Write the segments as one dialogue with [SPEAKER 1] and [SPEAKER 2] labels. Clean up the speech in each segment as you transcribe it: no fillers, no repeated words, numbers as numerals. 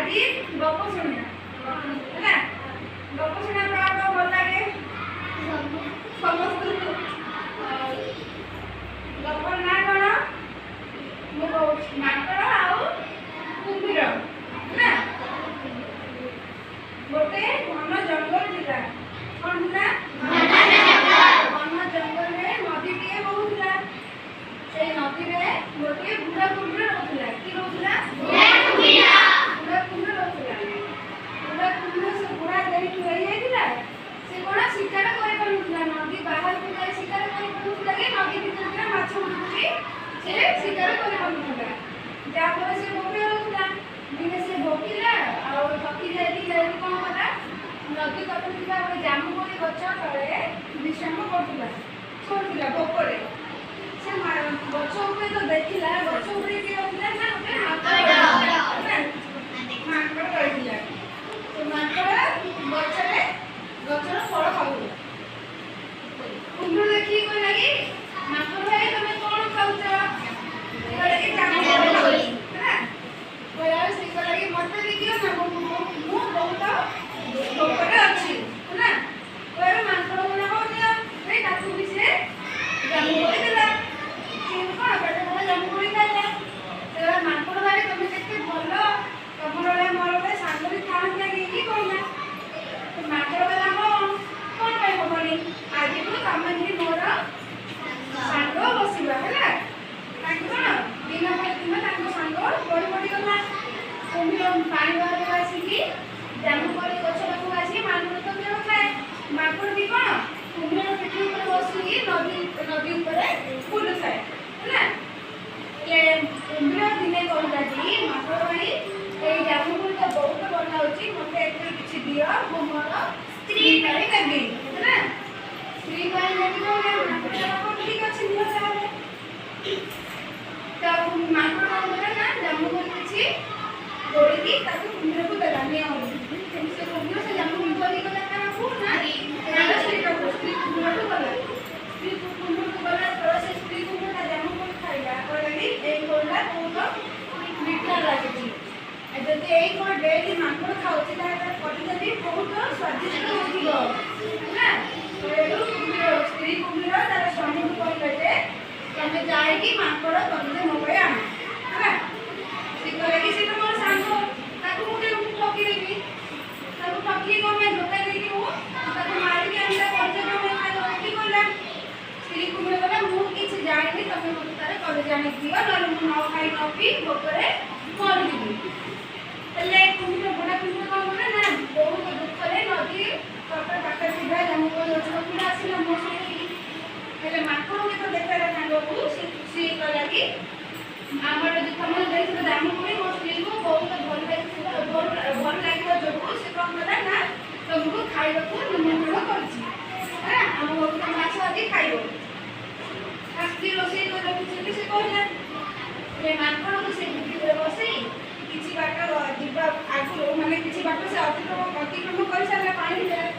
[SPEAKER 1] ଆଜି ଗପ ଶୁଣିବା, ହେଲା? ଗପ ଶୁଣିବା କାହା କାହା ଭଲ ଲାଗେ? ସମସ୍ତଙ୍କୁ। ଗପର ନାଁ କ'ଣ ମୁଁ କହୁଛି। ମାଙ୍କଡ଼ ଆଉ କୁମ୍ଭୀର, ହେଲା? ଗୋଟେ ଘନ ଜଙ୍ଗଲ ଥିଲା। କ'ଣ ଥିଲା? ଘନ ଜଙ୍ଗଲରେ ନଦୀଟିଏ ବହୁଥିଲା। ସେଇ ନଦୀରେ ଗୋଟିଏ ବୁଢ଼ା କୁମ୍ଭୀର ରହୁଥିଲା। କି ରହୁଥିଲା? ବୁଢ଼ା କୁମ୍ଭୀର ରହୁଥିଲା। ବୁଢ଼ା କୁମ୍ଭୀର, ସେ ବୁଢ଼ା ଯେହେତୁ ହେଇଯାଇଥିଲା, ସେ କ'ଣ ଶିକାର କରିପାରୁନଥିଲା। ନଦୀ ବାହାରକୁ ଯାଇ ଶିକାର କରିପାରୁନଥିଲା କି ନଦୀ ଭିତରେ ଥିବା ମାଛ ଗୁଡ଼ିକୁ ବି ସେ ଶିକାର କରିପାରୁନଥିଲା। ଯାହାଫଳରେ ସେ ଭୋକିଲା ରହୁଥିଲା। ଦିନେ ସେ ଭୋକିଲା ଆଉ ଥକି ଯାଇକି ଯାଇକି କ'ଣ କଲା? ନଦୀ ତଟରେ ଥିବା ଗୋଟେ ଜାମୁକୋଳି ଗଛ ତଳେ ବିଶ୍ରାମ କରୁଥିଲା, ଶୋଇଥିଲା ଭୋକରେ। ସେ ଗଛ ଉପରେ ତ ଦେଖିଲା, ଗଛ ଉପରେ କିଏ ରହୁଥିଲା ନା ଗୋଟେ ମାଙ୍କଡ଼ ହେଲା? ମାଙ୍କଡ଼ ରହିଥିଲା। ସେ ମାଙ୍କଡ଼ ଗଛରେ ଗଛର ଫଳ ଖାଉଥିଲା। କୁମ୍ଭୀର ଦେଖିକି କହିଲା କି, ମାଙ୍କଡ଼ ଭାଇ, ତମେ କଣ ଖାଉଛ? କହିଲା କି ଜାମୁକୋଳି ଖାଉଛି, ହେଲା? କହିଲା ବେଳେ ସେ କହିଲା କି, ମତେ ବି ଦିଅ ନା, ମୁଁ ବହୁତ ଭୋକରେ ଅଛି, ହେଲା? କହିଲା ମାଙ୍କଡ଼ କହିଲା, ହଉ ଦିଅ। ହେଇ ତାକୁ ବି ସେ ଜାମୁକୋଳି ଦେଲା। ସିଏ ବି କ'ଣ ପେଟ ଭରା ଜାମୁକୋଳି ଖାଇଲା। ସେ କହିଲା, ମାଙ୍କଡ଼ ଭାଇ, ତମେ କେତେ ଭଲ, ତମର ଭଳିଆ ମୋର ଭଳିଆ ସାଙ୍ଗ ବି ଥାଆନ୍ତା କି କି କହିଲା। ତ ମାଙ୍କଡ଼ କହିଲା, ହଁ, କଣ ପାଇଁ ହବନି? ଆଜିଠୁ ତମେ ହିଁ ମୋର ସାଙ୍ଗ ବସିବା, ହେଲା? ତାଙ୍କୁ କ'ଣ ଦିନ ପରେ ଦିନ ତାଙ୍କ ସାଙ୍ଗ ବଢି ବଢି ଗଲା। କୁମ୍ଭୀର ପାଣି ବାହାରକୁ ଆସିକି ଜାମୁକୋଳି ଗଛ ପାଖକୁ ଆସିକି, ମାଙ୍କଡ଼ ତ ଖେଳୁଥାଏ। ମାଙ୍କଡ଼ ବି କ'ଣ କୁମ୍ଭୀର ପିଠି ଉପରେ ବସିକି ନଦୀ ନଦୀ ଉପରେ ବୁଲୁଥାଏ, ହେଲା? ହେଲେ କୁମ୍ଭୀର ଦିନେ କହିଲା କି, ମାଙ୍କଡ଼ ଭାଇ, ଏଇ ଜାମୁକୋଳିଟା ବହୁତ ଭଲ ଲାଗୁଛି, ମତେ ଏଥିରୁ କିଛି ଦିଅ, ମୁଁ ମୋର ସ୍ତ୍ରୀ ପାଇଁ ନେବି, ହେଲା? ସ୍ତ୍ରୀ ପାଇଁ ନେବି କହିଲେ। ମାଙ୍କଡ଼ କହିଲା, ହଉ ଠିକ ଅଛି, ନିଅ ତାହେଲେ। ତ ମାଙ୍କଡ଼ କଣ କଲା ନା ଜାମୁକୋଳି କିଛି ତୋଳିକି ତାକୁ କୁମ୍ଭୀରକୁ ଦେଲା, ନିଅ ବୋଲି। ସେ କୁମ୍ଭୀର ସେ ଜାମୁକୋଳି ଧରିକି ଗଲା କାହାକୁ ନା ତାର ସ୍ତ୍ରୀ ପାଖକୁ, ସ୍ତ୍ରୀ କୁମ୍ଭୀରକୁ ଗଲା। ସ୍ତ୍ରୀ କୁମ୍ଭୀରକୁ ଗଲା ଯେତେବେଳେ ସେ ସ୍ତ୍ରୀ କୁମ୍ଭୀରଟା ଜାମୁକୋଳି ଖାଇଲା, କହିଲା କି ଏଇ କୋଳିଟା ବହୁତ ମିଠା ଲାଗୁଛି। ଆଉ ଯଦି ଏଇ କୋଳି ଡେଲି ମାଙ୍କଡ଼ ଖାଉଛି, ତାହେଲେ ତାର କଲିଜା ବି ବହୁତ ସ୍ୱାଦିଷ୍ଟ ହୋଇଥିବ, ହେଲା? କହିବାରୁ କୁମ୍ଭୀର, ସ୍ତ୍ରୀ କୁମ୍ଭୀର ତାର ସ୍ୱାମୀକୁ କହିଲା ଯେ ତମେ ଯାଇକି ମାଙ୍କଡ଼ କଲିଜା ମୋ ପାଇଁ ଆଣ, ହେଲା? ସେ କହିଲା କି ସେ ତ ମୋର ସାଙ୍ଗ, ତାକୁ ମୁଁ କେମିତି ଠକିଦେବି? ତାକୁ ଠକିକି କଣ ପାଇଁ, ଧୋକା ଦେଇକି ମୁଁ ତାକୁ ମାରିକି ଆଣି ତା କଲିଜା କଣ ପାଇଁ ଖାଇବ ବୋଲି କହିଲା। ସ୍ତ୍ରୀ କୁମ୍ଭୀର କହିଲା, ମୁଁ କିଛି ଜାଣିନି, ତମେ ମୋତେ ତାର କଲିଜା ଆଣିକି ଦିଅ, ନହେଲେ ମୁଁ ନ ଖାଇ ନ ପିଇ ଭୋକରେ ମରିଯିବି। ହେଲେ କୁମ୍ଭୀର, ବୁଢ଼ା କୁମ୍ଭୀର କଣ କଲା ନା ବହୁତ ଦୁଃଖରେ ନଦୀ ତଟ ପାଖରେ ଥିବା ଜାମୁକୋଳି ଗଛ ପାଖକୁ ଆସିଲା ମୋ ହେଇକି। ହେଲେ ମାଙ୍କଡ଼ ଯେତେବେଳେ ଦେଖିଲା ସାଙ୍ଗକୁ, ସେ ଖୁସି ହେଇ କହିଲା କି ଆମର ଯଦି ତମେ ଦେଇଥିଲ ଜାମୁକୋଳି, ମୋ ସ୍ତ୍ରୀକୁ ବହୁତ ଭଲ ଲାଗିଥିଲା। ଭଲ ଭଲ ଲାଗିବା ଯୋଗୁଁ ସେ କଣ କଲା ନା ତମକୁ ଖାଇବାକୁ ନିମନ୍ତ୍ରଣ କରିଛି, ହେଲା? ଆମ ଘରକୁ ତମେ ଆସ, ଆଜି ଖାଇବ। ତା ସ୍ତ୍ରୀ ରୋଷେଇ କରି ରଖିଛି ବୋଲି ସେ କହିଲା। ହେଲେ ମାଙ୍କଡ଼କୁ ସେ ପିଠିରେ ବସେଇ କିଛି ବାଟ ଯିବା ଆଗରୁ, ମାନେ କିଛି ବାଟ ସେ ଅତିକ୍ରମ ଅତିକ୍ରମ କରିସାରିଲା। ପାଣି ଭିତରେ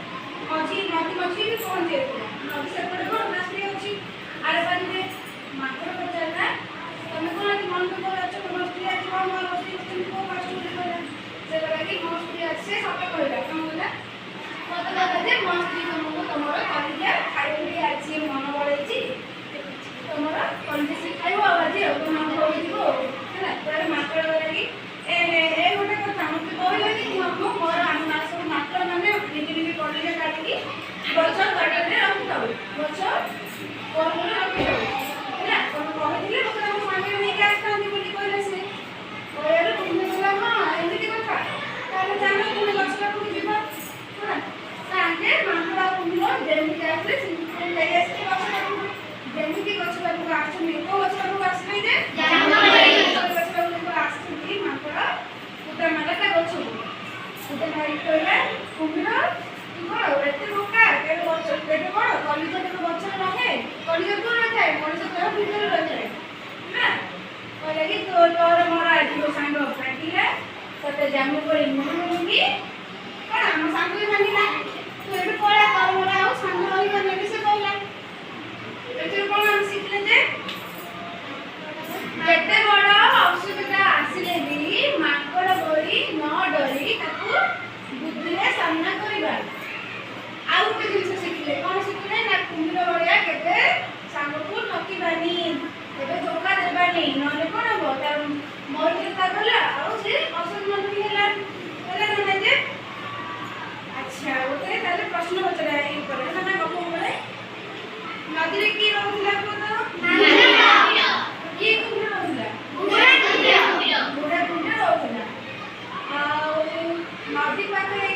[SPEAKER 1] ମଝି ନଦୀ ମଝିରେ ବି ପହଞ୍ଚି ଯାଇଥିଲା। ନଦୀ ସେପଟେ କଣ ତା ସ୍ତ୍ରୀ ଅଛି ଆର ପାରିରେ। ମାଙ୍କଡ଼ ପଚାରିଲା, ତମେ କଣ ଆଜି ମନ ଦୁଃଖରେ ଅଛ? ତମ ସ୍ତ୍ରୀ ଆଜି କଣ କଣ ରୋଷେଇ କରୁଛନ୍ତି, କୋଉ ଫାଷ୍ଟ ବୋଲି କହିଲା। ସେ କହିଲା କି ମୋ ସ୍ତ୍ରୀ ଆଜି, ସେ ସତ କହିଲା। କଣ କହିଲା? ମତେ କହିଲା ଯେ ମୋ ସ୍ତ୍ରୀ ତମକୁ ତମର କଲିଜା ଖାଇବ ବୋଲି ଆଜି ମନ ବଳେଇଛି। ତମର କଲିଜା ସେ ଖାଇବ ଆଉ ଆଜି ଆଉ ତମ ଘରକୁ ଯିବ ଆଉ, ହେଲା? ତାପରେ ମାଙ୍କଡ଼ କହିଲା କି ଏ ଏ ଗୋଟେ କଥା, ମତେ କହିଲନି। ମୁଁ ମୋର ଆମ ମା ସବୁ ମାଙ୍କଡ଼ ମାନେ ନିଜ ନିଜ କଲିଜା କାଟିକି ଗଛ କଡ଼ରେ ରଖିଥାଉ, ଗଛ କରରେ ରଖିଥାଉ, ହେଲା? ତମେ କହିଥିଲେ ମତେ ତମ ସାଙ୍ଗରେ ନେଇକି ଆସିଥାନ୍ତି ବୋଲି କହିଲେ। ସେ କହିବାରୁ କୁମ୍ଭୀର କହିଲା, ହଁ, ଏମିତି କଥା, ତାହେଲେ ଚାଲ ପୁଣି ଗଛ ପାଖକୁ ଯିବା, ହେଲା? ତାଙ୍କେ ମାଙ୍କଡ଼ ଆଉ କୁମ୍ଭୀର ଯେମିତି ଆସିଲେ ସେମିତି ପୁଣି ଯାଇ ଆସିଲେ ଗଛ ପାଖକୁ। ଯେମିତି ଗଛ ପାଖକୁ ଆସୁଛନ୍ତି, କୋଉ ଗଛ ପାଖକୁ ଆସିଲେ ଯେ ଗଛ ପାଖକୁ ଆସିଛନ୍ତି, ମାଙ୍କଡ଼ କୁଦା ମାରିଲା ତା ଗଛକୁ। କୁଦା ମାରିକି କହିଲା, କୁମ୍ଭୀର, ତୁ କଣ ଏତେ ବୋକା? କେବେ ଗଛ କେବେ କଣ କଲିଜା କେବେ ଗଛରେ ରହେ? କଲିଜା କୋଉ ରହିଥାଏ? ମଣିଷ ଦେହ ଭିତରେ ରହିଥାଏ ନା? କହିଲା କି ତୋ ତୋର ମୋର ଆଜି ମୋ ସାଙ୍ଗ ଭାଙ୍ଗିଲା। ତତେ ଜାମୁକୋଳି ମୁଁ ଭାଙ୍ଗି କଣ ଆମ ସାଙ୍ଗ ବି ଭାଙ୍ଗିଲା। ତୁ ଏଠୁ ପଳା, ତୋର ମୋର ଆଉ ସାଙ୍ଗ ରହିବନି ବୋଲି ସେ କହିଲା। ଏଥିରୁ କଣ ଆମେ ଶିଖିଲେ ଯେ ଯେତେ ବଡ ଅସୁବିଧା ଆସିଲେ ବି ମାଙ୍କଡ଼ ଭଳି ନ ଡରି ଗଲା ଆଉ ସେ ଅସମ୍ମାନ ବି ହେଲା। ହେଲା ନା ନାଇଁ ଯେ? ଆଚ୍ଛା, ଗୋଟେ ତାହେଲେ ପ୍ରଶ୍ନ ପଚରା ଏଇ ଉପରେ, ହେଲା ନା, ଗପ ଉପରେ। ନଦୀରେ କିଏ ରହୁଥିଲା, କୁହ ତ? କିଏ କୁମ୍ଭୀର ରହୁଥିଲା? ବୁଢା କୁମ୍ଭୀର ରହୁଥିଲା। ଆଉ ନଦୀ ପାଖରେ